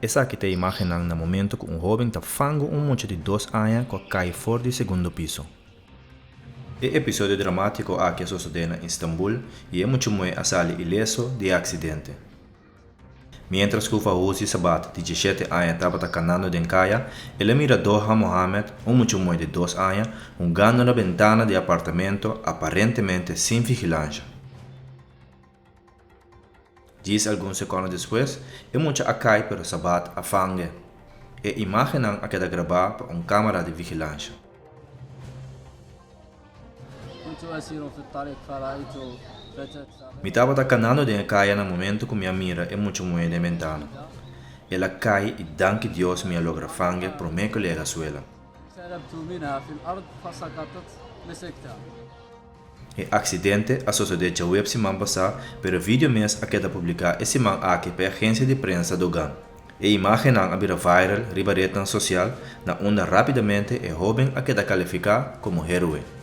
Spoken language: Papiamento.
Esaki ta e imágennan na momento ku un hóben ta fangu un mucha di dos aña ku a kai for di segundo piso. E episodio dramátiko aki a sosodé na Istanbul i e mucha muhé a sali ileso di e aksidente. Miéntras ku Fawzi Sabat di diesshete aña tabata kanando den kaya, el a mira Doha Mohamed, un mucha muhé di dos aña, hungando na bentana di e apartamento aparentemente sin vigilansha. Djis algun sekondo despues, e mucha a kai pero Sabat a fang'e. E imágennan a keda grabá pa un kámara di vigilansha. Mi tabata kanando den e kaya na momento ku mi a mira e mucha muhé den bentana. El a kai i danki Dios mi a logra fang'e promé ku el yega suela. E aksidente a sosodé djaweps siman pasá, pero e video mes a keda publiká e siman aki pa e agensia di prensa Dogan. E imágennan a bira viral riba retnan sosial, na unda rápidamente e hóben a keda kalifiká komo héroe.